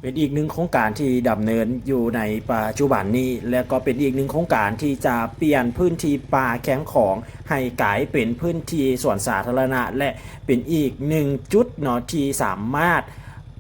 ເປັນອີກໜຶ່ງໂຄງການທີ່ດຳເນີນຢູ່ໃນປັດຈຸບັນນີ້ ແລະກໍເປັນອີກໜຶ່ງໂຄງການທີ່ຈະປ່ຽນພື້ນທີ່ປ່າແຄມຂອງໃຫ້ກາຍເປັນພື້ນທີ່ສວນສາທາລະນະ ແລະເປັນອີກໜຶ່ງຈຸດເນາະ ທີ່ສາມາດ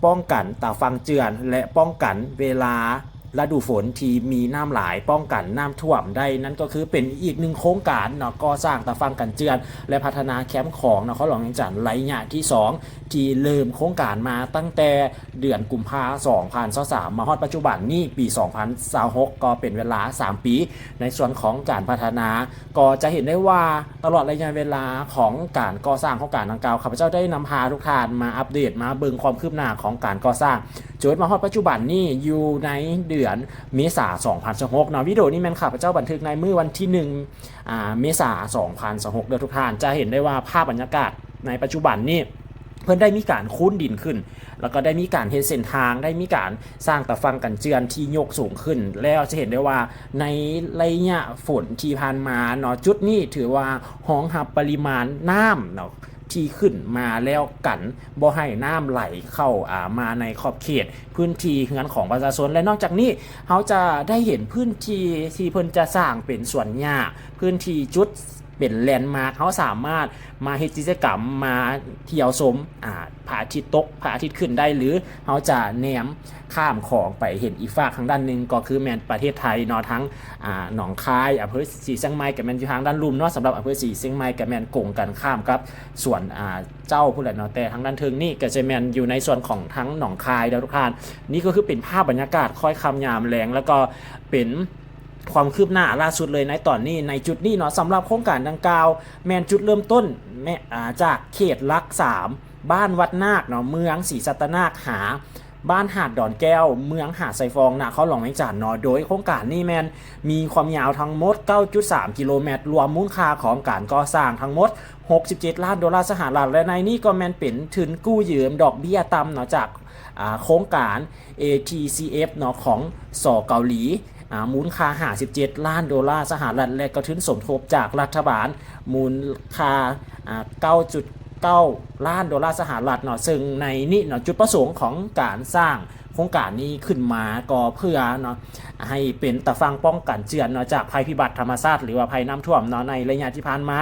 ປ້ອງກັນຕາຝັ່ງເຈື່ອນ ແລະປ້ອງກັນເວລາລະດູຝົນທີ່ມີນ້ຳຫຼາຍ ປ້ອງກັນນ້ຳຖ້ວມໄດ້. ນັ້ນກໍຄືເປັນອີກໜຶ່ງໂຄງການເນາະ ກໍ່ສ້າງຕາຝັ່ງກັນເຈື່ອນ ແລະພັດທະນາແຄມຂອງນະຄອນຫຼວງວຽງຈັນໄລຍະທີສອງ ທີ່ເລີ່ມໂຄງການມາຕັ້ງແຕ່ເດືອນກຸມພາ ສອງພັນຊາວສາມ ມາຮອດປັດຈຸບັນນີ້ ປີສອງພັນຊາວຫົກ ກໍເປັນເວລາສາມປີ ໃນສ່ວນຂອງການພັດທະນາ ກໍຈະເຫັນໄດ້ວ່າຕະຫຼອດໄລຍະເວລາຂອງການກໍ່ສ້າງໂຄງການດັ່ງກ່າວ ຂ້າພະເຈົ້າໄດ້ນຳພາທຸກທ່ານມາອັບເດດ ມາເບິ່ງຄວາມຄືບໜ້າຂອງການກໍ່ສ້າງ ຈົນມາຮອດປັດຈຸບັນນີ້ ຢູ່ໃນເດືອນເມສາ ສອງພັນຊາວຫົກ ເນາະ. ວິດີໂອນີ້ແມ່ນຂ້າພະເຈົ້າບັນທຶກໃນມື້ວັນທີໜຶ່ງ ອ່າ ເມສາ ສອງພັນຊາວຫົກ ເດີທຸກທ່ານ. ຈະເຫັນໄດ້ວ່າພາບບັນຍາກາດໃນປັດຈຸບັນນີ້ ເພິ່ນໄດ້ມີການຄູນດິນຂຶ້ນ ແລ້ວກໍໄດ້ມີການເຮັດເສັ້ນທາງ ໄດ້ມີການສ້າງຕາຝັ່ງກັນເຈື່ອນທີ່ຍົກສູງຂຶ້ນ ແລ້ວຈະເຫັນໄດ້ວ່າໃນໄລຍະຝົນທີ່ຜ່ານມາເນາະ ຈຸດນີ້ຖືວ່າຮອງຮັບປະລິມານນ້ຳເນາະ ທີ່ຂຶ້ນມາແລ້ວກັນບໍ່ໃຫ້ນ້ຳໄຫຼເຂົ້າ ອ່າ ມາໃນຂອບເຂດພື້ນທີ່ເຮືອນຂອງປະຊາຊົນ. ແລະນອກຈາກນີ້ ເຮົາຈະໄດ້ເຫັນພື້ນທີ່ທີ່ເພິ່ນຈະສ້າງເປັນສວນຫຍ້າ ພື້ນທີ່ຈຸດເປັນແລນມາກ ເຮົາສາມາດມາເຮັດກິດຈະກຳ ມາທ່ຽວຊົມ ອ່າ ພະອາທິດຕົກ ພະອາທິດຂຶ້ນໄດ້ ຫຼື ເຮົາຈະແນມຂ້າມຂອງໄປເຫັນອີກຟາກທາງດ້ານໜຶ່ງ ກໍຄືແມ່ນປະເທດໄທເນາະ ທາງ ອ່າ ໜອງຄາຍ ອຳເພີສີຊຽງໃໝ່ ກໍແມ່ນຢູ່ທາງດ້ານລຸ່ມເນາະ. ສຳລັບອຳເພີສີຊຽງໃໝ່ ກໍແມ່ນກົງກັນຂ້າມກັບສວນ ອ່າ ເຈົ້າພຸ້ນແຫຼະເນາະ ແຕ່ທາງດ້ານເທິງນີ້ກໍຈະແມ່ນຢູ່ໃນສ່ວນຂອງທາງໜອງຄາຍເດີທຸກທ່ານ. ນີ້ກໍຄືເປັນພາບບັນຍາກາດຄ້ອຍຄ່ຳຍາມແລງ ແລ້ວກໍເປັນຄວາມຄືບໜ້າລ່າສຸດເລີຍໃນຕອນນີ້ ໃນຈຸດນີ້ເນາະ. ສຳລັບໂຄງການດັ່ງກ່າວ ແມ່ນຈຸດເລີ່ມຕົ້ນ ແມ່ນ ອ່າ ຈາກເຂດຫຼັກສາມ ບ້ານວັດນາກເນາະ ເມືອງສີສັດຕະນາກ ຫາ ບ້ານຫາດດອນແກ້ວ ເມືອງຫາດຊາຍຟອງ ນະຄອນຫຼວງວຽງຈັນເນາະ. ໂດຍໂຄງການນີ້ແມ່ນມີຄວາມຍາວທັງໝົດ ເກົ້າຈຸດສາມ ກິໂລແມັດ ລວມມູນຄ່າຂອງການກໍ່ສ້າງທັງໝົດ ຫົກສິບເຈັດລ້ານໂດລາສະຫະລັດ ແລະໃນນີ້ກໍແມ່ນເປັນທຶນກູ້ຢືມດອກເບ້ຍຕ່ຳເນາະ ຈາກ ອ່າ ໂຄງການ ເອ ທີ ຊີ ເອັຟ ເນາະ ຂອງ ສ ເກົາຫຼີ ອ່າ ມູນຄ່າ ຫ້າສິບເຈັດລ້ານໂດລາສະຫະລັດ ແລະກໍທຶນສົມທົບຈາກລັດຖະບານ ມູນຄ່າ ອ່າ ເກົ້າຈຸດເກົ້າລ້ານໂດລາສະຫະລັດເນາະ. ເຊິ່ງໃນນີ້ເນາະ ຈຸດປະສົງຂອງການສ້າງໂຄງການນີ້ຂຶ້ນມາກໍເພື່ອເນາະ ໃຫ້ເປັນຕາຝັ່ງປ້ອງກັນເຈື່ອນເນາະ ຈາກໄພພິບັດທຳມະຊາດ ຫຼືວ່າໄພນ້ຳຖ້ວມເນາະ ໃນໄລຍະທີ່ຜ່ານມາ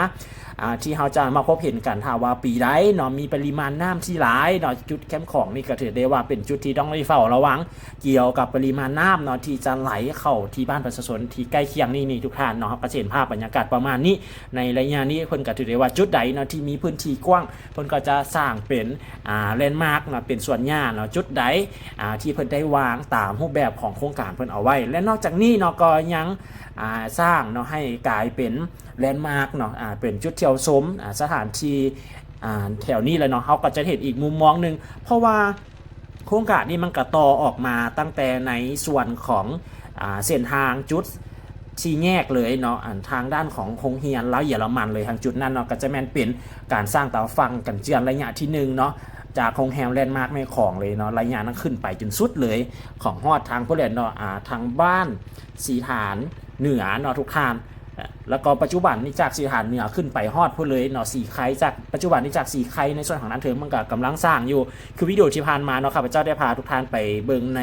ອ່າ ທີ່ເຮົາຈະມາພົບເຫັນກັນ ຖ້າວ່າປີໃດເນາະ ມີປະລິມານນ້ຳທີ່ຫຼາຍເນາະ ຈຸດແຄມຂອງນີ້ກໍຖືໄດ້ວ່າເປັນຈຸດທີ່ຕ້ອງໄດ້ເຝົ້າລະວັງ ກ່ຽວກັບປະລິມານນ້ຳເນາະ ທີ່ຈະໄຫຼເຂົ້າທີ່ບ້ານປະຊາຊົນທີ່ໃກ້ຄຽງນີ້ ນີ້ທຸກທ່ານເນາະ. ເຮົາກໍຈະເຫັນພາບບັນຍາກາດປະມານນີ້ ໃນໄລຍະນີ້ເພິ່ນກໍຖືໄດ້ວ່າຈຸດໃດເນາະ ທີ່ມີພື້ນທີ່ກວ້າງ ເພິ່ນກໍຈະສ້າງເປັນ ອ່າ ແລນມາກເນາະ ເປັນສວນຫຍ້າເນາະ. ຈຸດໃດ ອ່າ ທີ່ເພິ່ນໄດ້ວາງຕາມຮູບແບບຂອງໂຄງການເພິ່ນເອົາໄວ້ ແລະນອກຈາກນີ້ເນາະ ກໍຍັງ ອ່າ ສ້າງເນາະ ໃຫ້ກາຍເປັນແລນມາກເນາະ ອ່າ ເປັນຈຸດທ່ຽວຊົມ ອ່າ ສະຖານທີ່ ອ່າ ແຖວນີ້ແຫຼະເນາະ. ເຮົາກໍຈະເຫັນອີກມຸມມອງໜຶ່ງ ເພາະວ່າ ໂຄງການນີ້ມັນກະຕໍ່ອອກມາຕັ້ງແຕ່ໃນສ່ວນຂອງ ອ່າ ເສັ້ນທາງຈຸດສີ່ແຍກເລີຍເນາະ ອັນທາງດ້ານຂອງໂຮງຮຽນລາວເຢຍລະມັນເລີຍ ທາງຈຸດນັ້ນເນາະ ກໍຈະແມ່ນເປັນການສ້າງຕາຝັ່ງກັນເຈື່ອນໄລຍະທີໜຶ່ງເນາະ ຈາກໂຮງແຮມແລນມາກແມ່ຂອງເລີຍເນາະ ໄລຍະນັ້ນຂຶ້ນໄປຈົນສຸດເລີຍ ຂອງຮອດທາງພຸ້ນແຫຼະເນາະ ອ່າ ທາງບ້ານສີຖານເໜືອເນາະທຸກທ່ານ. ແລ້ວກໍປັດຈຸບັນນີ້ຈາກສີຖານເໜືອຂຶ້ນໄປຮອດພຸ້ນເລີຍເນາະ ສີໄຄ ຈາກ ປັດຈຸບັນນີ້ຈາກສີໄຄໃນສ່ວນຂອງດ້ານເທິງມັນກໍກຳລັງສ້າງຢູ່. ຄືວິດີໂອທີ່ຜ່ານມາເນາະ ຂ້າພະເຈົ້າໄດ້ພາທຸກທ່ານໄປເບິ່ງໃນ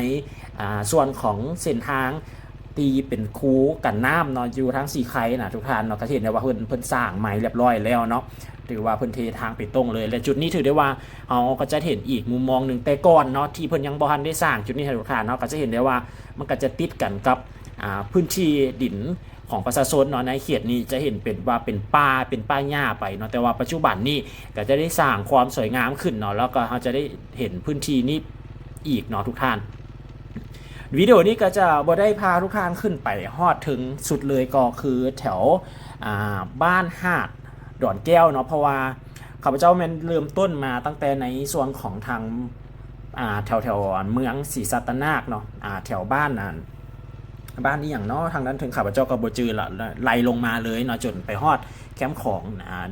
ອ່າ ສ່ວນຂອງເສັ້ນທາງທີ່ເປັນຄູກັນນ້ຳເນາະ ຢູ່ທາງສີໄຄນະທຸກທ່ານເນາະ ກໍເຫັນໄດ້ວ່າເພິ່ນ ເພິ່ນສ້າງໃໝ່ລຽບຮ້ອຍແລ້ວເນາະ ຖືວ່າເພິ່ນເທທາງເປຕົງເລີຍ. ແລະຈຸດນີ້ຖືໄດ້ວ່າເຮົາກໍຈະເຫັນອີກມຸມມອງໜຶ່ງ ແຕ່ກ່ອນເນາະ ທີ່ເພິ່ນຍັງບໍ່ທັນໄດ້ສ້າງຈຸດນີ້ໃຫ້ທຸກທ່ານເນາະ ກໍຈະເຫັນໄດ້ວ່າມັນກໍຈະຕິດກັນກັບ ອ່າ ພື້ນທີ່ດິນ ຂອງປະຊາຊົນເນາະ ໃນເຂດນີ້ຈະເຫັນເປັນວ່າເປັນປ່າ ເປັນປ່າຫຍ້າໄປເນາະ ແຕ່ວ່າປັດຈຸບັນນີ້ກໍຈະໄດ້ສ້າງຄວາມສວຍງາມຂຶ້ນເນາະ ແລ້ວກໍເຮົາຈະໄດ້ເຫັນພື້ນທີ່ນີ້ອີກເນາະທຸກທ່ານ. ວິດີໂອນີ້ກໍຈະບໍ່ໄດ້ພາທຸກທ່ານຂຶ້ນໄປຮອດເທິງສຸດເລີຍ ກໍຄືແຖວ ອ່າ ບ້ານຫາດດອນແກ້ວເນາະ ເພາະວ່າຂ້າພະເຈົ້າແມ່ນເລີ່ມຕົ້ນມາຕັ້ງແຕ່ໃນສ່ວນຂອງທາງ ອ່າ ແຖວໆ ເມືອງສີສັດຕະນາກເນາະ ອ່າ ແຖວບ້ານ ອ່າ ບ້ານອີ່ຫຍັງເນາະ ທາງດ້ານເທິງຂ້າພະເຈົ້າກໍບໍ່ຈື່ລະ ໄລ່ລົງມາເລີຍເນາະ ຈົນໄປຮອດແຄມຂອງ ອ່າ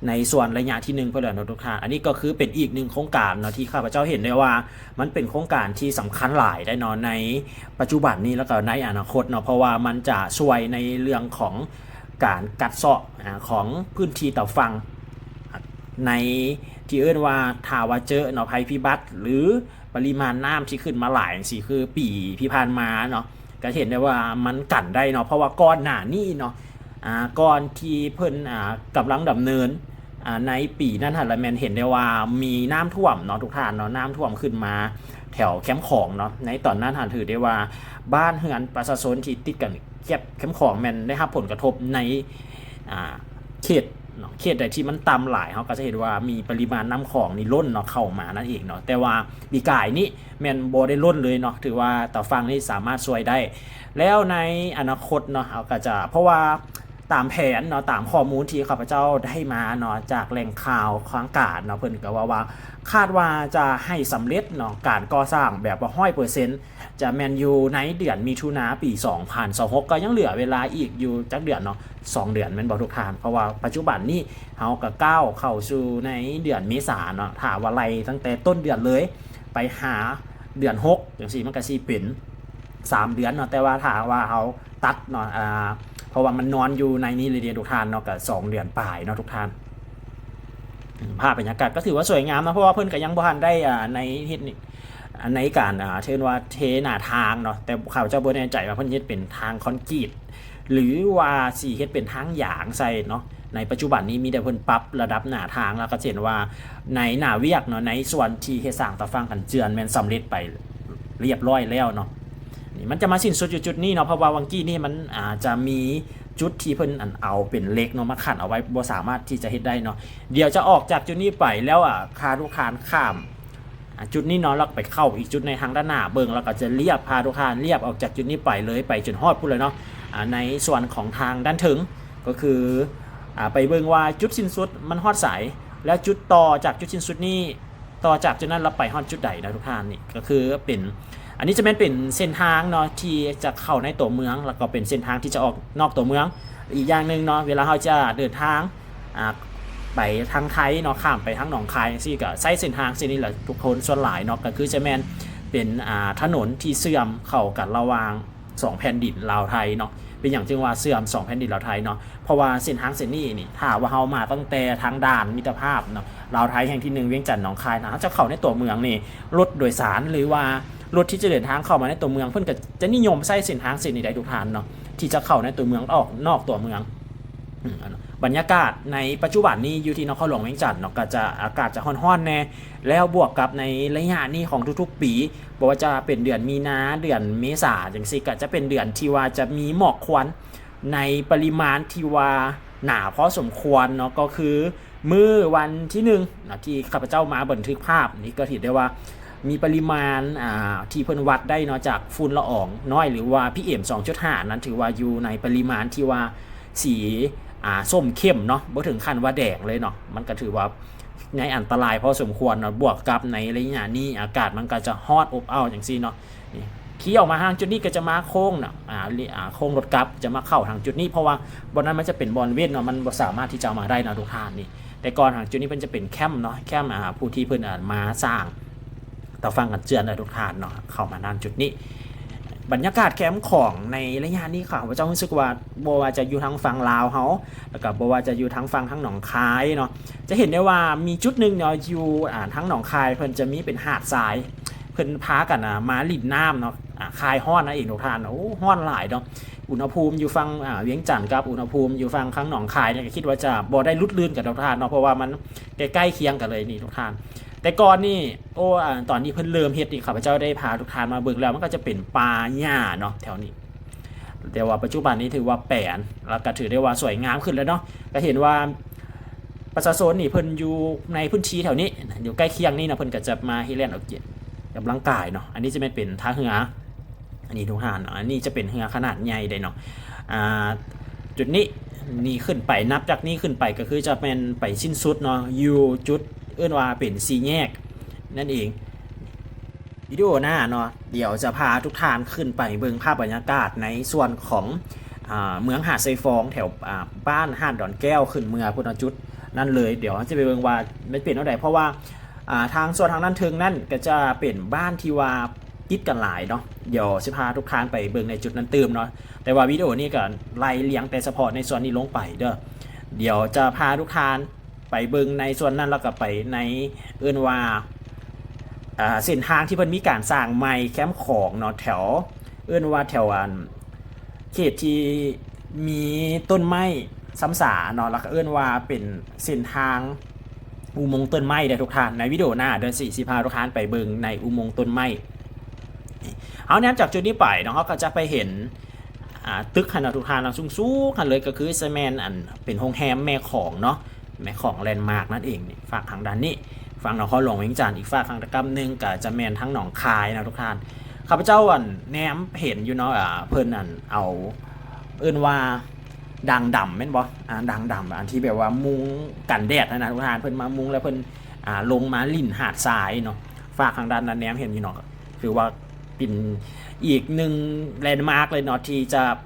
ໃນສ່ວນໄລຍະທີໜຶ່ງພຸ້ນແຫຼະເນາະທຸກທ່ານ. ອັນນີ້ກໍຄືເປັນອີກໜຶ່ງໂຄງການເນາະ ທີ່ຂ້າພະເຈົ້າເຫັນໄດ້ວ່າມັນເປັນໂຄງການທີ່ສຳຄັນຫຼາຍໄດ້ເນາະ ໃນປັດຈຸບັນນີ້ ແລ້ວກໍໃນອະນາຄົດເນາະ ເພາະວ່າມັນຈະຊ່ວຍໃນເລື່ອງຂອງການກັດເຊາະ ອ່າ ຂອງພື້ນທີ່ຕາຝັ່ງ ໃນທີ່ເອີ້ນວ່າຖ້າວ່າເຈີເນາະ ໄພພິບັດ ຫຼື ປະລິມານນ້ຳທີ່ຂຶ້ນມາຫຼາຍຈັ່ງຊີ້ ຄືປີທີ່ຜ່ານມາເນາະ ກໍເຫັນໄດ້ວ່າມັນກັນໄດ້ເນາະ ເພາະວ່າກ່ອນໜ້ານີ້ເນາະ ອ່າ ກ່ອນທີ່ເພິ່ນ ອ່າ ກຳລັງດຳເນີນ ອ່າ ໃນປີນັ້ນຫັ້ນລະແມ່ນເຫັນໄດ້ວ່າມີນ້ຳຖ້ວມເນາະທຸກທ່ານເນາະ ນ້ຳຖ້ວມຂຶ້ນມາແຖວແຄມຂອງເນາະ ໃນຕອນນັ້ນຫັ້ນຖືໄດ້ວ່າບ້ານເຮືອນປະຊາຊົນທີ່ຕິດກັນແຄມຂອງແມ່ນໄດ້ຮັບຜົນກະທົບໃນ ອ່າ ເຂດເນາະ ເຂດໃດທີ່ມັນຕ່ຳຫຼາຍ ເຮົາກໍຈະເຫັນວ່າມີປະລິມານນ້ຳຂອງນີ້ລົ້ນເນາະ ເຂົ້າມານັ້ນເອງເນາະ ແຕ່ວ່າປີກາຍນີ້ແມ່ນບໍ່ໄດ້ລົ້ນເລີຍເນາະ ຖືວ່າຕາຝັ່ງນີ້ສາມາດຊ່ວຍໄດ້ ແລ້ວໃນອະນາຄົດເນາະ ເຮົາກໍຈະ ເພາະວ່າຕາມແຜນເນາະ ຕາມຂໍ້ມູນທີ່ຂ້າພະເຈົ້າໄດ້ມາເນາະ ຈາກແຫຼ່ງຂ່າວທາງການເນາະ ເພິ່ນກໍເວົ້າວ່າ ຄາດວ່າຈະໃຫ້ສຳເລັດເນາະ ການກໍ່ສ້າງແບບວ່າຮ້ອຍເປີເຊັນ ຈະແມ່ນຢູ່ໃນເດືອນມິຖຸນາປີສອງພັນຊາວຫົກ ກໍຍັງເຫຼືອເວລາອີກຢູ່ຈັກເດືອນເນາະ ສອງເດືອນແມ່ນບໍ່ທຸກທ່ານ? ເພາະວ່າປັດຈຸບັນນີ້ເຮົາກໍກ້າວເຂົ້າສູ່ໃນເດືອນເມສາເນາະ ຖ້າວ່າໄລ່ຕັ້ງແຕ່ຕົ້ນເດືອນເລີຍ ໄປຫາເດືອນຫົກຈັ່ງຊີ້ ມັນກໍຊິເປັນສາມເດືອນເນາະ ແຕ່ວ່າຖ້າວ່າເຮົາຕັດເນາະ ອ່າ ເພາະວ່າມັນນອນຢູ່ໃນນີ້ເລີຍເດທຸກທ່ານເນາະ ກໍສອງເດືອນປາຍເນາະທຸກທ່ານ. ອືມ ພາບບັນຍາກາດກໍຖືວ່າສວຍງາມເນາະ ເພາະວ່າເພິ່ນກໍຍັງບໍ່ທັນໄດ້ ອ່າ ໃນເຮັດນີ້ ໃນການ ອ່າ ເອີ້ນວ່າເທໜ້າທາງເນາະ ແຕ່ຂ້າພະເຈົ້າບໍ່ແນ່ໃຈວ່າເພິ່ນເຮັດເປັນທາງຄອນກຣີດ ຫຼືວ່າຊິເຮັດເປັນທາງຢາງໃສ່ເນາະ. ໃນປັດຈຸບັນນີ້ມີແຕ່ເພິ່ນປັບລະດັບໜ້າທາງ ແລ້ວກໍຈະເຫັນວ່າໃນໜ້າວຽກເນາະ ໃນສ່ວນທີ່ເຮັດສ້າງຕາຝັ່ງກັນເຈື່ອນແມ່ນສຳເລັດໄປ ລຽບຮ້ອຍແລ້ວເນາະ. ນີ້ມັນຈະມາສິ້ນສຸດຢູ່ຈຸດນີ້ເນາະ ເພາະວ່າຫວ່າງກີ້ນີ້ມັນ ອ່າ ຈະມີຈຸດທີ່ເພິ່ນ ອັນ ເອົາເປັນເຫຼັກເນາະ ມາຂັດເອົາໄວ້ ບໍ່ສາມາດທີ່ຈະເຮັດໄດ້ເນາະ. ດຽວຈະອອກຈາກຈຸດນີ້ໄປແລ້ວ ອ່າ ພາທຸກທ່ານຂ້າມ ອ່າ ຈຸດນີ້ເນາະ ແລ້ວໄປເຂົ້າອີກຈຸດໃນທາງດ້ານໜ້າເບິ່ງ ແລ້ວກໍຈະລຽບ ພາທຸກທ່ານລຽບອອກຈາກຈຸດນີ້ໄປເລີຍ ໄປຈົນຮອດພຸ້ນແຫຼະເນາະ ອ່າ ໃນສ່ວນຂອງທາງດ້ານເທິງ ກໍຄື ອ່າ ໄປເບິ່ງວ່າຈຸດສິ້ນສຸດມັນຮອດໃສ ແລ້ວຈຸດຕໍ່ຈາກຈຸດສິ້ນສຸດນີ້ ຕໍ່ຈາກຈຸດນັ້ນແລ້ວໄປຮອດຈຸດໃດນະທຸກທ່ານ? ນີ້ກໍຄືເປັນ ອັນນີ້ຈະແມ່ນເປັນເສັ້ນທາງເນາະ ທີ່ຈະເຂົ້າໃນຕົວເມືອງ ແລ້ວກໍເປັນເສັ້ນທາງທີ່ຈະອອກນອກຕົວເມືອງ. ອີກຢ່າງໜຶ່ງເນາະ ເວລາເຮົາຈະເດີນທາງ ອ່າ ໄປທາງໄທເນາະ ຂ້າມໄປທາງໜອງຄາຍຈັ່ງຊີ້ ກໍໃຊ້ເສັ້ນທາງເສັ້ນນີ້ແຫຼະທຸກຄົນ ສ່ວນຫຼາຍເນາະ ກໍຄືຈະແມ່ນເປັນ ອ່າ ຖະໜົນທີ່ເຊື່ອມເຂົ້າກັນລະຫວ່າງ ສອງແຜ່ນດິນລາວໄທເນາະ. ເປັນຫຍັງຈຶ່ງວ່າເຊື່ອມສອງແຜ່ນດິນລາວໄທເນາະ? ເພາະວ່າເສັ້ນທາງເສັ້ນນີ້ນີ້ ຖ້າວ່າເຮົາມາຕັ້ງແຕ່ທາງດ່ານມິດຕະພາບເນາະ ລາວໄທແຫ່ງທີໜຶ່ງ ວຽງຈັນ ໜອງຄາຍນະ ເຮົາຈະເຂົ້າໃນຕົວເມືອງນີ້ ລົດໂດຍສານ ຫຼືວ່າລົດທີ່ຈະເດີນທາງເຂົ້າມາໃນຕົວເມືອງ ເພິ່ນກໍຈະນິຍົມໃຊ້ເສັ້ນທາງເສັ້ນນີ້ໄດ໋ທຸກທ່ານເນາະ ທີ່ຈະເຂົ້າໃນຕົວເມືອງ ອອກນອກຕົວເມືອງ. ອືມ ອັນ ບັນຍາກາດໃນປັດຈຸບັນນີ້ຢູ່ທີ່ນະຄອນຫຼວງວຽງຈັນເນາະ ກໍຈະ ອາກາດຈະຮ້ອນໆແດ່ ແລ້ວບວກກັບໃນໄລຍະນີ້ຂອງທຸກໆປີ ບໍ່ວ່າຈະເປັນເດືອນມີນາ ເດືອນເມສາຈັ່ງຊີ້ ກໍຈະເປັນເດືອນທີ່ວ່າຈະມີໝອກຄວັນໃນປະລິມານທີ່ວ່າໜາພໍສົມຄວນເນາະ ກໍຄືມື້ວັນທີໜຶ່ງເນາະ ທີ່ຂ້າພະເຈົ້າມາບັນທຶກພາບນີ້ ກໍເຫັນໄດ້ວ່າມີປະລິມານ ອ່າ ທີ່ເພິ່ນວັດໄດ້ເນາະ ຈາກຝຸ່ນລະອອງນ້ອຍ ຫຼືວ່າ ພີເອັມ ສອງຈຸດຫ້າ ນັ້ນ ຖືວ່າຢູ່ໃນປະລິມານທີ່ວ່າສີ ອ່າ ສົ້ມເຂັ້ມເນາະ ບໍ່ເຖິງຂັ້ນວ່າແດງເລີຍເນາະ ມັນກໍຖືວ່າ ໃນອັນຕະລາຍພໍສົມຄວນເນາະ ບວກກັບໃນໄລຍະນີ້ອາກາດມັນກໍຈະຮ້ອນອົບເອົ້າຈັ່ງຊີ້ເນາະ. ນີ້ ຂີ່ອອກມາທາງຈຸດນີ້ກໍຈະມາໂຄ້ງເນາະ ອ່າ ອ່າ ໂຄ້ງລົດກັບຈະມາເຂົ້າທາງຈຸດນີ້ ເພາະວ່າບ່ອນນັ້ນມັນຈະເປັນບ່ອນເວັ້ນເນາະ ມັນບໍ່ສາມາດທີ່ຈະເອົາມາໄດ້ເນາະທຸກທ່ານ. ນີ້ ແຕ່ກ່ອນທາງຈຸດນີ້ເພິ່ນຈະເປັນແຄ້ມເນາະ ແຄ້ມ ອ່າ ຜູ້ທີ່ເພິ່ນ ອ່າ ມາສ້າງຕາຝັ່ງກັນເຈື່ອນເດີທຸກທ່ານເນາະ ເຂົ້າມາທາງຈຸດນີ້. ບັນຍາກາດແຄມຂອງໃນໄລຍະນີ້ ຂ້າພະເຈົ້າຮູ້ສຶກວ່າ ບໍ່ວ່າຈະຢູ່ທາງຝັ່ງລາວເຮົາ ແລ້ວກໍບໍ່ວ່າຈະຢູ່ທາງຝັ່ງທາງໜອງຄາຍເນາະ ຈະເຫັນໄດ້ວ່າມີຈຸດໜຶ່ງເນາະ ຢູ່ ອ່າ ທາງໜອງຄາຍ ເພິ່ນຈະມີເປັນຫາດຊາຍ ເພິ່ນພາກັນ ອ່າ ມາຫຼິ້ນນ້ຳເນາະ ອ່າ ຄາຍຮ້ອນນັ້ນເອງທຸກທ່ານ. ໂອ້ ຮ້ອນຫຼາຍເນາະ ອຸນຫະພູມຢູ່ຝັ່ງ ອ່າ ວຽງຈັນກັບອຸນຫະພູມຢູ່ຝັ່ງທາງໜອງຄາຍນີ້ ກໍຄິດວ່າຈະບໍ່ໄດ້ຫຼຸດລື່ນກັນທຸກທ່ານເນາະ ເພາະວ່າມັນໃກ້ໆຄຽງກັນເລີຍນີ້ທຸກທ່ານ. ແຕ່ກ່ອນນີ້ ໂອ້ ອ່າ ຕອນທີ່ເພິ່ນເລີ່ມເຮັດນີ້ ຂ້າພະເຈົ້າໄດ້ພາທຸກທ່ານມາເບິ່ງແລ້ວ ມັນກໍຈະເປັນປ່າຫຍ້າເນາະແຖວນີ້ ແຕ່ວ່າປັດຈຸບັນນີ້ຖືວ່າແປນ ແລ້ວກໍຖືໄດ້ວ່າສວຍງາມຂຶ້ນແລ້ວເນາະ ກໍເຫັນວ່າປະຊາຊົນນີ້ເພິ່ນຢູ່ໃນພື້ນທີ່ແຖວນີ້ ຢູ່ໃກ້ຄຽງນີ້ເນາະ ເພິ່ນກໍຈະມາເຮັດແລ່ນອອກກຳລັງກາຍເນາະ. ອັນນີ້ຈະແມ່ນເປັນທ່າເຮືອ ອັນນີ້ທຸກທ່ານເນາະ ອັນນີ້ຈະເປັນເຮືອຂະໜາດໃຫຍ່ເດ້ເນາະ ອ່າ ຈຸດນີ້ ນີ້ຂຶ້ນໄປ ນັບຈາກນີ້ຂຶ້ນໄປກໍຄືຈະແມ່ນໄປສິ້ນສຸດເນາະ ຢູ່ຈຸດເອີ້ນວ່າເປັນສີ່ແຍກນັ້ນເອງ. ວິດີໂອໜ້າເນາະ ດຽວຈະພາທຸກທ່ານຂຶ້ນໄປເບິ່ງພາບບັນຍາກາດໃນສ່ວນຂອງ ອ່າ ເມືອງຫາດຊາຍຟອງ ແຖວ ອ່າ ບ້ານຫາດດອນແກ້ວ ຂຶ້ນເມືອພຸ້ນເນາະ ຈຸດນັ້ນເລີຍ. ດຽວເຮົາຈະໄປເບິ່ງວ່າມັນເປັນແນວໃດ ເພາະວ່າ ອ່າ ທາງສ່ວນທາງດ້ານເທິງນັ້ນກໍຈະເປັນບ້ານທີ່ວ່າຕິດກັນຫຼາຍເນາະ. ດຽວຊິພາທຸກທ່ານໄປເບິ່ງໃນຈຸດນັ້ນຕື່ມເນາະ ແຕ່ວ່າວິດີໂອນີ້ກໍໄລ່ລຽງແຕ່ສະເພາະໃນສ່ວນນີ້ລົງໄປເດີ. ດຽວຈະພາທຸກທ່ານ ໄປເບິ່ງໃນສ່ວນນັ້ນ ແລ້ວກໍໄປໃນ ເອີ້ນວ່າ ໄປ ອ່າ ເສັ້ນທາງທີ່ເພິ່ນມີການສ້າງໃໝ່ແຄມຂອງເນາະ ແຖວ ເອີ້ນວ່າແຖວ ອັນ ເຂດທີ່ມີຕົ້ນໄມ້ຊຳສາເນາະ ແລ້ວກໍເອີ້ນວ່າເປັນເສັ້ນທາງອຸໂມງຕົ້ນໄມ້ເດີທຸກທ່ານ. ໃນວິດີໂອໜ້າເດີ ຊິ ຊິພາທຸກທ່ານໄປເບິ່ງໃນອຸໂມງຕົ້ນໄມ້. ເຮົາແນມຈາກຈຸດນີ້ໄປເນາະ ເຮົາກໍຈະໄປເຫັນ ອ່າ ຕຶກຫັ້ນເນາະທຸກທ່ານເນາະ ສູງໆຫັ້ນເລີຍ ກໍຄືຈະແມ່ນ ອັນ ເປັນໂຮງແຮມແມ່ຂອງເນາະ ແມ່ຂອງແລນມາກນັ້ນເອງ. ນີ້ ຟາກທາງດ້ານນີ້ ຝັ່ງນະຄອນຫຼວງວຽງຈັນ ອີກຟາກທາງກ້ຳໜຶ່ງກໍຈະແມ່ນທາງໜອງຄາຍເນາະທຸກທ່ານ. ຂ້າພະເຈົ້າ ອັນ ແນມເຫັນຢູ່ເນາະ ອ່າ ເພິ່ນ ອັນ ເອົາ ເອີ້ນວ່າດາງດຳແມ່ນບໍ່? ອ່າ ດາງດຳ ອັນທີ່ແບບວ່າມຸງກັນແດດຫັ້ນນະທຸກທ່ານ ເພິ່ນມາມຸງ ແລ້ວເພິ່ນ ອ່າ ລົງມາຫຼິ້ນຫາດຊາຍເນາະ. ຟາກທາງດ້ານນັ້ນແນມເຫັນຢູ່ເນາະ ຖືວ່າເປັນອີກໜຶ່ງແລນມາກເລີຍເນາະ ທີ່ຈະ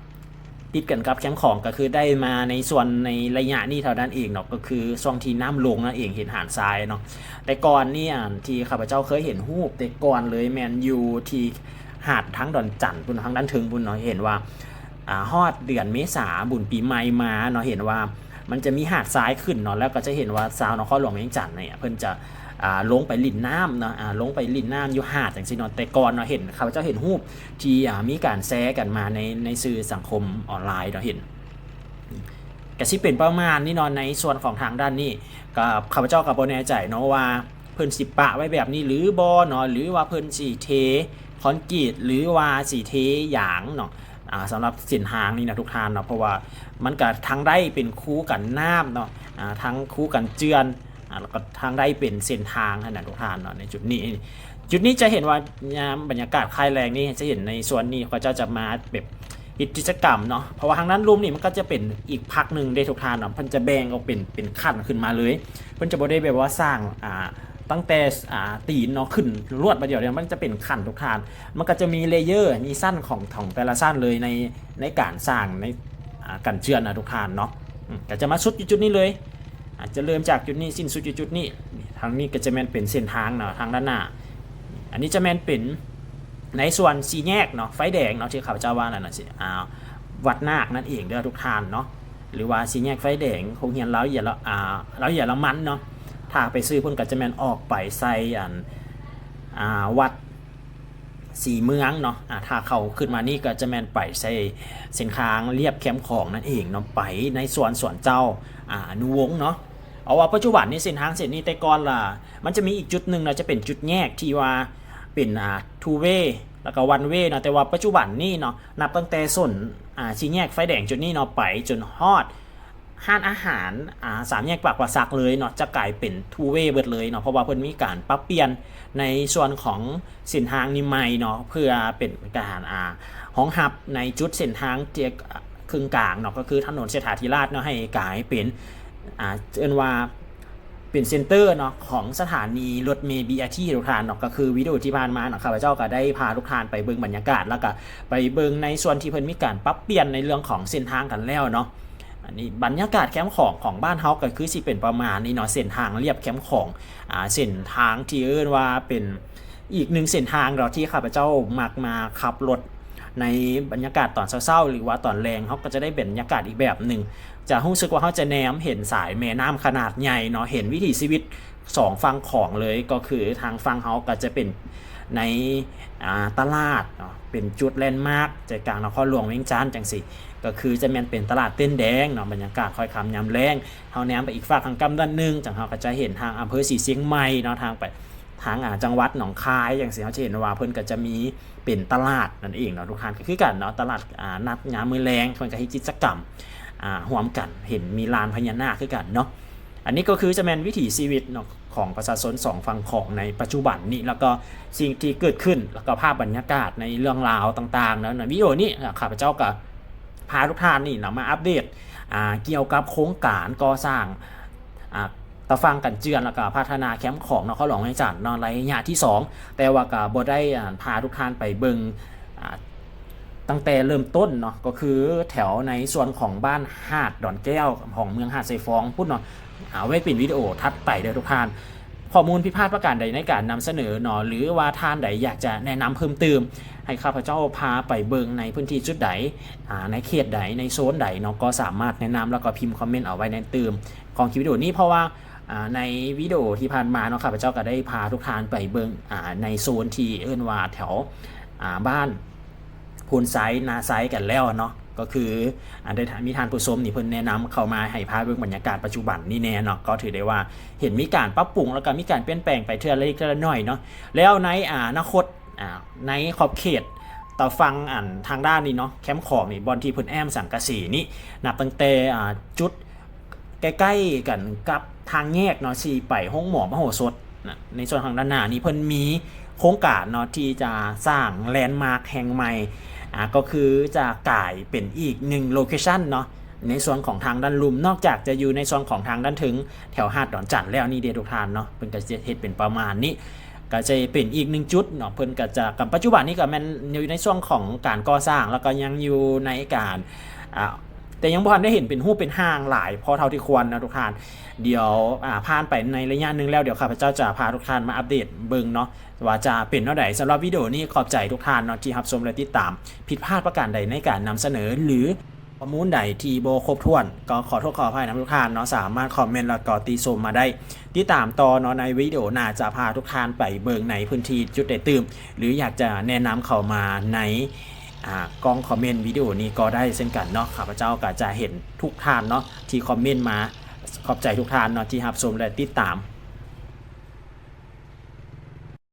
ຕິດກັນກັບແຄມຂອງ ກໍຄືໄດ້ມາໃນສ່ວນໃນໄລຍະນີ້ເທົ່ານັ້ນເອງເນາະ ກໍຄືຊ່ວງທີ່ນ້ຳລົງນັ້ນເອງ ເຫັນຫາດຊາຍເນາະ. ແຕ່ກ່ອນນີ້ ອັນທີ່ຂ້າພະເຈົ້າເຄີຍເຫັນຮູບແຕ່ກ່ອນເລີຍ ແມ່ນຢູ່ທີ່ຫາດທາງດອນຈັນພຸ້ນ ທາງດ້ານເທິງພຸ້ນເນາະ ເຫັນວ່າ ອ່າ ຮອດເດືອນເມສາ ບຸນປີໃໝ່ມາເນາະ ເຫັນວ່າມັນຈະມີຫາດຊາຍຂຶ້ນເນາະ ແລ້ວກໍຈະເຫັນວ່າຊາວນະຄອນຫຼວງວຽງຈັນນີ້ ເພິ່ນຈະ ອ່າ ລົງໄປຫຼິ້ນນ້ຳເນາະ ອ່າ ລົງໄປຫຼິ້ນນ້ຳຢູ່ຫາດຈັ່ງຊີ້ເນາະ. ແຕ່ກ່ອນເນາະ ເຫັນ ຂ້າພະເຈົ້າເຫັນຮູບ ທີ່ ອ່າ ມີການແຊກັນມາໃນ ໃນສື່ສັງຄົມອອນລາຍເນາະ ເຫັນ ກະຊິເປັນປະມານນີ້ເນາະ. ໃນສ່ວນຂອງທາງດ້ານນີ້ ກະ ຂ້າພະເຈົ້າກະບໍ່ແນ່ໃຈເນາະວ່າເພິ່ນຊິປະໄວ້ແບບນີ້ຫຼືບໍ່ເນາະ ຫຼືວ່າເພິ່ນຊິເທຄອນກຣີດ ຫຼືວ່າຊິເທຢາງເນາະ. ອ່າ ສຳລັບເສັ້ນທາງນີ້ນະທຸກທ່ານເນາະ ເພາະວ່າມັນກະທັງໄດ້ເປັນຄູກັນນ້ຳເນາະ ອ່າ ທັງຄູກັນເຈື່ອນ ອ່າ ແລ້ວກໍທາງໃດເປັນເສັ້ນທາງຫັ້ນນະທຸກທ່ານເນາະ. ໃນຈຸດນີ້ ຈຸດນີ້ຈະເຫັນວ່າຍາມບັນຍາກາດຄ້າຍແລງນີ້ ຈະເຫັນໃນສ່ວນນີ້ ເຂົາເຈົ້າຈະມາແບບເຮັດກິດຈະກຳເນາະ ເພາະວ່າທາງດ້ານລຸ່ມນີ້ ມັນກໍຈະເປັນອີກພັກໜຶ່ງເດ້ທຸກທ່ານເນາະ ເພິ່ນຈະແບ່ງອອກເປັນ ເປັນຂັ້ນຂຶ້ນມາເລີຍ. ເພິ່ນຈະບໍ່ໄດ້ແບບວ່າສ້າງ ອ່າ ຕັ້ງແຕ່ ອ່າ ຕີນເນາະ ຂຶ້ນລວດບາດດຽວເດ ມັນຈະເປັນຂັ້ນທຸກທ່ານ ມັນກໍຈະມີເລເຢີ ມີຊັ້ນຂອງ ຂອງແຕ່ລະຊັ້ນເລີຍ ໃນ ໃນການສ້າງ ໃນ ອ່າ ກັນເຈື່ອນນະທຸກທ່ານເນາະ. ອືມ ກໍຈະມາສຸດຢູ່ຈຸດນີ້ເລີຍ ອາດຈະເລີ່ມຈາກຈຸດນີ້ ສິ້ນສຸດຢູ່ຈຸດນີ້. ທາງນີ້ກໍຈະແມ່ນເປັນເສັ້ນທາງເນາະ ທາງດ້ານໜ້າ. ອັນນີ້ຈະແມ່ນເປັນໃນສ່ວນສີ່ແຍກເນາະ ໄຟແດງເນາະ ທີ່ຂ້າພະເຈົ້າວ່ານັ້ນນະ ອ່າ ວັດນາກນັ້ນເອງເດີທຸກທ່ານເນາະ ຫຼືວ່າສີ່ແຍກໄຟແດງໂຮງຮຽນລາວເຢຍລະ ອ່າ ລາວເຢຍລະມັນເນາະ. ຖ້າໄປຊື່ພຸ້ນກໍຈະແມ່ນອອກໄປໃສ່ ອັນ ອ່າ ວັດ ສີເມືອງເນາະ. ອາ ຖ້າເຂົ້າຂຶ້ນມານີ້ກໍຈະແມ່ນໄປໃສ່ເສັ້ນທາງລຽບແຄມຂອງນັ້ນເອງເນາະ ໄປໃນສວນ ສວນເຈົ້າ ອາ ອະນຸວົງເນາະ. ເພາະວ່າປັດຈຸບັນນີ້ເສັ້ນທາງເສັ້ນນີ້ ແຕ່ກ່ອນລະ ມັນຈະມີອີກຈຸດໜຶ່ງເນາະ ຈະເປັນຈຸດແຍກທີ່ວ່າເປັນ ອາ two way ແລ້ວກໍ one way ເນາະ. ແຕ່ວ່າປັດຈຸບັນນີ້ເນາະ ນັບຕັ້ງແຕ່ສົ້ນ ອາ ສີ່ແຍກໄຟແດງຈຸດນີ້ເນາະ ໄປຈົນຮອດ ຮ້ານອາຫານ ອາ ສາມແຍກປາກປາສັກເລີຍເນາະ ຈະກາຍເປັນ two way ເບິດເລີຍເນາະ ເພາະວ່າເພິ່ນມີການປັບປ່ຽນໃນສ່ວນຂອງເສັ້ນທາງນີ້ໃໝ່ເນາະ ເພື່ອເປັນການ ອາ ຮອງຮັບໃນຈຸດເສັ້ນທາງທີ່ ອາ ເຄິ່ງກາງເນາະ ກໍຄືຖະໜົນເສດຖາທິລາດເນາະ ໃຫ້ກາຍເປັນ ອາ ເອີ້ນວ່າເປັນເຊັນເຕີເນາະ ຂອງສະຖານີລົດເມ ບີອາທີ ທຸກທ່ານເນາະ. ກໍຄືວິດີໂອທີ່ຜ່ານມາເນາະ ຂ້າພະເຈົ້າກໍໄດ້ພາທຸກທ່ານໄປເບິ່ງບັນຍາກາດ ແລ້ວກໍໄປເບິ່ງໃນສ່ວນທີ່ເພິ່ນມີການປັບປ່ຽນໃນເລື່ອງຂອງເສັ້ນທາງກັນແລ້ວເນາະ. ອັນນີ້ບັນຍາກາດແຄມຂອງຂອງບ້ານເຮົາກໍຄືຊິເປັນປະມານນີ້ເນາະ ເສັ້ນທາງລຽບແຄມຂອງ ອາ ເສັ້ນທາງທີ່ເອີ້ນວ່າເປັນອີກໜຶ່ງເສັ້ນທາງເນາະ ທີ່ຂ້າພະເຈົ້າມັກມາຂັບລົດໃນບັນຍາກາດຕອນເຊົ້າໆ ຫຼືວ່າຕອນແລງ ເຮົາກໍຈະໄດ້ບັນຍາກາດອີກແບບໜຶ່ງ ຈະຮູ້ສຶກວ່າເຮົາຈະແນມເຫັນສາຍແມ່ນ້ຳຂະໜາດໃຫຍ່ເນາະ ເຫັນວິຖີຊີວິດ ສອງຝັ່ງຂອງເລີຍ ກໍຄືທາງຝັ່ງເຮົາກໍຈະເປັນໃນ ອາ ຕະຫຼາດເນາະ ເປັນຈຸດແລນມາກໃຈກາງນະຄອນຫຼວງວຽງຈັນຈັ່ງຊີ້ ກໍຄືຈະແມ່ນເປັນຕະຫຼາດເຕັ້ນແດງເນາະ. ບັນຍາກາດຄ້ອຍຄ່ຳຍາມແລງ ເຮົາແນມໄປອີກຟາກທາງກ້ຳດ້ານໜຶ່ງ ຈັ່ງເຮົາກໍຈະເຫັນທາງອຳເພີສີຊຽງໃໝ່ເນາະ ທາງໄປທາງ ອາ ຈັງຫວັດໜອງຄາຍຈັ່ງຊີ້ ເຮົາຈະເຫັນວ່າເພິ່ນກໍຈະມີເປັນຕະຫຼາດນັ້ນເອງເນາະ ທຸກທ່ານ ກໍຄືກັນເນາະ ຕະຫຼາດ ອາ ນັດຍາມມື້ແລງ ເພິ່ນກໍເຮັດກິດຈະກຳ ອາ ຮ່ວມກັນ ເຫັນມີລານພະຍານາກຄືກັນເນາະ. ອັນນີ້ກໍຄືຈະແມ່ນວິຖີຊີວິດເນາະ ຂອງປະຊາຊົນສອງຝັ່ງຂອງໃນປັດຈຸບັນນີ້ ແລ້ວກໍສິ່ງທີ່ເກີດຂຶ້ນ ແລ້ວກໍພາບບັນຍາກາດໃນເລື່ອງລາວຕ່າງໆເນາະ. ໃນວິດີໂອນີ້ ອາ ຂ້າພະເຈົ້າກໍພາທຸກທ່ານນີ້ເນາະ ມາອັບເດດ ອາ ກ່ຽວກັບໂຄງການກໍ່ສ້າງ ອາ ຕາຝັ່ງກັນເຈື່ອນ ແລ້ວກໍພັດທະນາແຄມຂອງນະຄອນຫຼວງວຽງຈັນເນາະ ໄລຍະທີສອງ ແຕ່ວ່າກໍບໍ່ໄດ້ ອາ ພາທຸກທ່ານໄປເບິ່ງ ອາ ຕັ້ງແຕ່ເລີ່ມຕົ້ນເນາະ ກໍຄືແຖວໃນສ່ວນຂອງບ້ານຫາດດອນແກ້ວ ຂອງເມືອງຫາດຊາຍຟອງພຸ້ນເນາະ ເອົາໄວ້ເປັນວິດີໂອຖັດໄປເດີທຸກທ່ານ. ຂໍ້ມູນຜິດພາດປະການໃດໃນການນຳສະເໜີເນາະ ຫຼືວ່າທ່ານໃດຢາກຈະແນະນຳເພີ່ມຕື່ມ ໃຫ້ຂ້າພະເຈົ້າພາໄປເບິ່ງໃນພື້ນທີ່ຈຸດໃດ ອາ ໃນເຂດໃດ ໃນໂຊນໃດເນາະ ກໍສາມາດແນະນຳ ແລ້ວກໍພິມຄອມເມັນເອົາໄວ້ໃນຕື່ມຂອງຄລິບວິດີໂອນີ້ ເພາະວ່າ ອ່າ ໃນວິດີໂອທີ່ຜ່ານມາເນາະ ຂ້າພະເຈົ້າກໍໄດ້ພາທຸກທ່ານໄປເບິ່ງ ອ່າ ໃນໂຊນທີ່ເອີ້ນວ່າແຖວ ອ່າ ບ້ານໂພນໄຊ ນາໄຊກັນແລ້ວເນາະ ກໍຄື ອ່າ ໄດ້ ມີທ່ານຜູ້ຊົມນີ້ເພິ່ນແນະນຳເຂົ້າມາໃຫ້ພາເບິ່ງບັນຍາກາດປັດຈຸບັນນີ້ແດ່ເນາະ ກໍຖືໄດ້ວ່າເຫັນມີການປັບປຸງ ແລ້ວກໍມີການປ່ຽນແປງໄປເທື່ອລະເລັກເທື່ອລະໜ້ອຍເນາະ ແລ້ວໃນ ອ່າ ອະນາຄົດ ອ່າ ໃນຂອບເຂດຕາຝັ່ງ ອັນ ທາງດ້ານນີ້ເນາະ ແຄມຂອງນີ້ ບ່ອນທີ່ເພິ່ນແອ້ມສັງກະສີນີ້ ນັບຕັ້ງແຕ່ ອ່າ ຈຸດໃກ້ໆກັນກັບທາງແຍກເນາະ ທີ່ໄປໂຮງໝໍມະໂຫສົດນະ ໃນສ່ວນທາງດ້ານໜ້ານີ້ ເພິ່ນມີໂຄງການເນາະ ທີ່ຈະສ້າງແລນມາກແຫ່ງໃໝ່ ອ່າ ກໍຄືຈະກາຍເປັນອີກໜຶ່ງໂລເຄຊັນເນາະ ໃນສ່ວນຂອງທາງດ້ານລຸ່ມ ນອກຈາກຈະຢູ່ໃນສ່ວນຂອງທາງດ້ານເທິງ ແຖວຫາດດອນຈັນແລ້ວນີ້ເດ້ທຸກທ່ານເນາະ ເພິ່ນກໍຈະເຮັດເປັນປະມານນີ້ ກໍຈະເປັນອີກໜຶ່ງຈຸດເນາະ ເພິ່ນກໍຈະ ປັດຈຸບັນນີ້ກໍແມ່ນຢູ່ໃນຊ່ວງຂອງການກໍ່ສ້າງ ແລ້ວກໍຍັງຢູ່ໃນການ ອ່າ ແຕ່ຍັງບໍ່ທັນໄດ້ເຫັນເປັນຮູບເປັນຮ່າງຫຼາຍພໍເທົ່າທີ່ຄວນເນາະທຸກທ່ານ ດຽວ ອ່າ ຜ່ານໄປໃນໄລຍະໜຶ່ງແລ້ວ ດຽວຂ້າພະເຈົ້າຈະພາທຸກທ່ານມາອັບເດດເບິ່ງເນາະ ວ່າຈະເປັນແນວໃດ. ສຳລັບວິດີໂອນີ້ ຂອບໃຈທຸກທ່ານເນາະທີ່ຮັບຊົມ ແລະ ຕິດຕາມ. ຜິດພາດປະການໃດໃນການນຳສະເໜີ ຫຼື ຂໍ້ມູນໃດທີ່ບໍ່ຄົບຖ້ວນ ກໍຂໍໂທດຂໍອະໄພນຳທຸກທ່ານເນາະ ສາມາດຄອມເມັນ ແລ້ວກໍຕິຊົມມາໄດ້. ຕິດຕາມຕໍ່ເນາະ ໃນວິດີໂອໜ້າຈະພາທຸກທ່ານໄປເບິ່ງໃນພື້ນທີ່ຈຸດໃດຕື່ມ ຫຼື ຢາກຈະແນະນຳເຂົ້າມາໃນ ອ່າ ກ່ອງຄອມເມັນວິດີໂອນີ້ກໍໄດ້ເຊັ່ນກັນເນາະ. ຂ້າພະເຈົ້າກໍຈະເຫັນທຸກທ່ານເນາະທີ່ຄອມເມັນມາ. ຂອບໃຈທຸກທ່ານເນາະທີ່ຮັບຊົມ ແລະ ຕິດຕາມ.